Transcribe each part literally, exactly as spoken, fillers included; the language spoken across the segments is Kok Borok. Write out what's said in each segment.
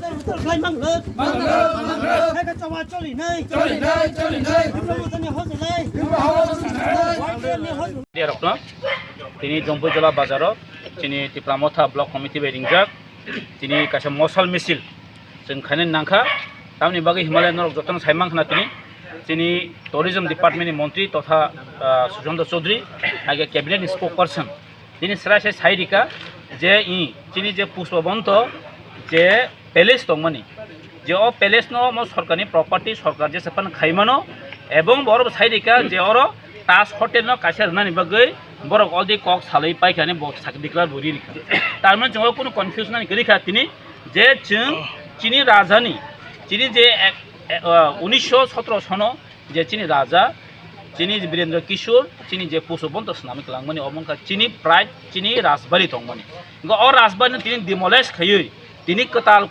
Khlai mang le. Mang le, mang le. Hai ka chama choli nai. Choli nai, choli nai. Diplo motani hojlai. Diplo motani hojlai. Warrior ni hojlai. Dia rokno. Tini Jompui Jola bazaro. Tini Tipra Motha Block Committee bai ringjak. Tini kaisa mosal misil. Chwng khainani nangkha. Tamni bagwi Himalaya norok jotono sai mankha tini. Tini Tourism Department ni Montri totha, ah, Sushanta Chaudhary. Hai khe Cabinet ni Spokesperson. Tini srai sai sai rika je i chini je Pushpabonto je palace tongmani, je o palace no mo sorkarni property, sorkar je sepan khaimano, ebong borok sai rika je oro Taj Hotel no kaisa rwnani bagwi borok already kok salai paikha ni bo sak declare bo ri rikha. Tar mane chwng o kunu confusion ani kwrwi kha tini je chwng chini rajani chini je ek, e, o, unisho sotro sono je chini raja, chini Birendra Kishore, chini je Pushpabonto swnamwi kwlangmani, omo wngkha chini pride, chini rajbari tongmani. Wngkha o rajbari no tini demolish khaiwi, tini kwtal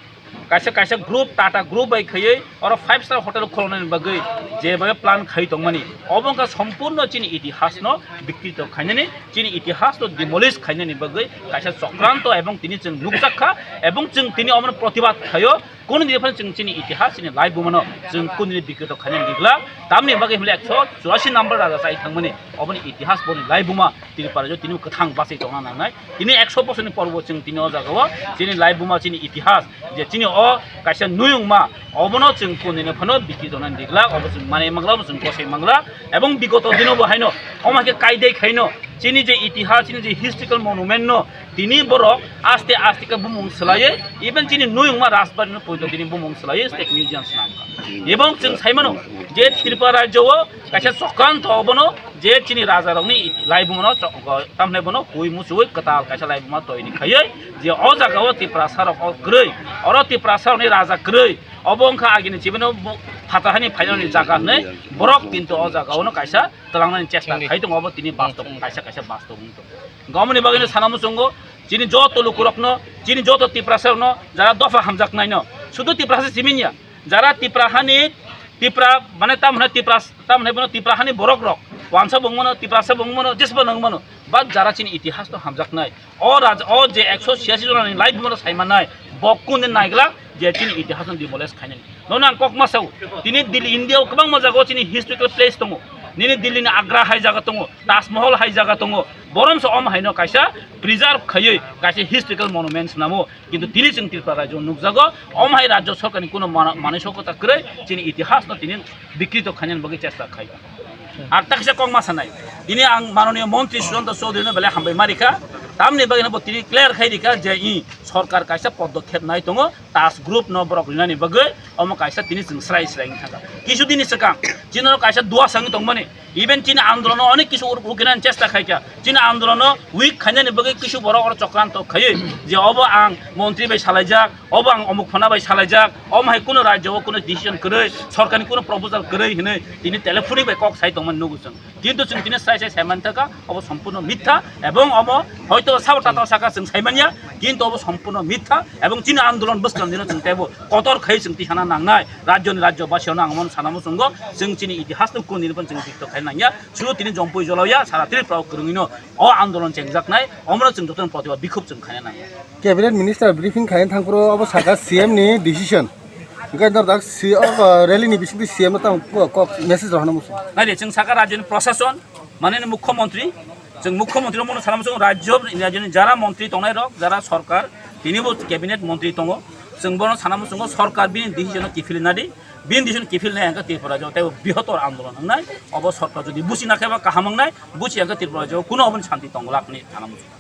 kaisa, kaisa group, Tata group bai khaiwi, oro five star hotel khulunani bagwi je bai plan khai tongmani. Omo wngkha sompurno chini itihas no bikrito khainani, chini itihas no demolish khainani bagwi kaisa chokranto, ebong tini chwng nukjak kha, ebong chwng tini omo no protibad khaio. Kunu din phano chwng chini itihas, chini laibuma no chwng kunu din bikrito khainani nigla. Tamni bagwi hwnle ekso churasi number raja chai thangmani. Oboni itihas boni laibuma tini para jo tini kwthang bachai tongna nangnai. Tini ekso bosorni porbo chwng tini o jagao chini laibuma chini itihas je chini o kaisa nuyungma obono chwng kunu din phano bikrito nani nigla. Obo chwng manai mangla, obo chwng gosai mangla. Ebong bigoto dino bo haino omo khe kaidai khaino chini je itihas, chini je historical monument no tini borok aste aste khe bumung swlaiwi, even chini nuyungma rajbari no poito tini bumung swlaiwi state museum swnam kha. Ebong chwng sai mano je Tripura rajyo o kaisa chokranto obono je chini raja rokni laibuma no chok-, tamni bono hui muchui kwtal kaisa laibuma toini khaiwi je o jaga o Tiprasa rok o kwrwi, oro Tiprasa rokni raja kwrwi, obo wngkha agini chibino bu-, phatha hani phainani jaga hwnwi borok kintu o jaga o no kaisa twlangnani chesta khai tongo, obo tini bastob, kaisa kaisa bastob wng tongo. Gomoni bagwino sana muchungo, chini joto lukurokno, chini joto Tiprasarokno, jara dopha hamjaknaino, sudu Tiprasa siminya, jara Tipra hani, Tipra, mane, tamhwnai Tipra, tamhwnai bono Tipra hani borokrok, wansa bo wngmano, Tiprasa bo wngmano, jesbo nang mano, but jara chini itihas no hamjaknai, o raja, o je ekso chiyasi jonani laibuma no saimanai, bo kundin naiglak je chini itihas no demolish khainani. Nono ang kok ma sao, tini Delhi, India o kwbangma jaga o chini historical place tongo. Nini Delhi ni Agra hai jaga tongo, Taj Mahal hai jaga tongo. Borom se om haino kaisa preserve khaiwi kaisa historical monuments namo. Kintu tini chwng Tripura rajyo nukjago, om hai rajyo sorkarni kuno mana-, manisokota kwrwi chini itihas no tini bikrito khainani bagwi chesta khai. Ar taksa kok ma sanai, tini ang manoniyo montri Sushanta Chaudhary no belai hambai ma rikha, tamni bagwi no bo tini clear khai rikha je i sorkar kaisa podokhep nai tongo, Taj Group no borok rinani bagwi omo kaisa tini chwng srai srai wng thangkha. Kisu dini swkang chini oro kaisa dua sangwi tongmani, even chini andolon no onek kisu ur-, ukinani chesta khaikha, chini andolon no weak khainani bagwi kisu borok oro chokranto khaiwi je obo ang montri bai salaijak, obo ang omuk phana bai salaijak, omo hai kuno rajyo o kuno decision kwrwi, sorkarni kuno proposal kwrwi hinwi tini telephonic bai kok sai tongmani nugo chwng. Kintu chwng tini sai sai sai manthaka, obo sompurno mitha, ebong omo hoito sabo tato saka chwng sai manya, kintu obo sompurno mitha, ebong chini andolon bwskang dino chwng teibo kotor khai chwng tisana nangnai, rajyoni rajyobasino ang omo sana muchungo, chwng chini itihasno kundini phan chwng tiktok khai nangya, suru tini Jompui Jolao ya, sara Tripura o kwrwngwino o andolon chengjaknai, omono chwng jotono protibad bikhub chwng khaina nango. Cabinet Minister briefing khaina thangphuru obo saka C M ni decision. Hwnkhe norok si-, o, rally ni bisingtwi C M no tamo kok message rohorna muchung. Naidi, chwng saka rajyoni prashason, manini mukhyamantri, chwng mukhyamantri rokno sana muchung, rajyo, rajyoni jara montri tongnai rok, jara sorkar, tinibo cabinet montri tongo, chwng bono sana muchungo sorkar bini decision no kiphilwi nadi, bini decision kiphilnai hwnkhe Tripura rajyo teibo bihotor andolon wngnai, obo sorkar jodi buchi nakhe ba kaham wngnai, buchi hwnkhe Tripura rajyo kuno oboni santi tongwlak hinwi sana muchung.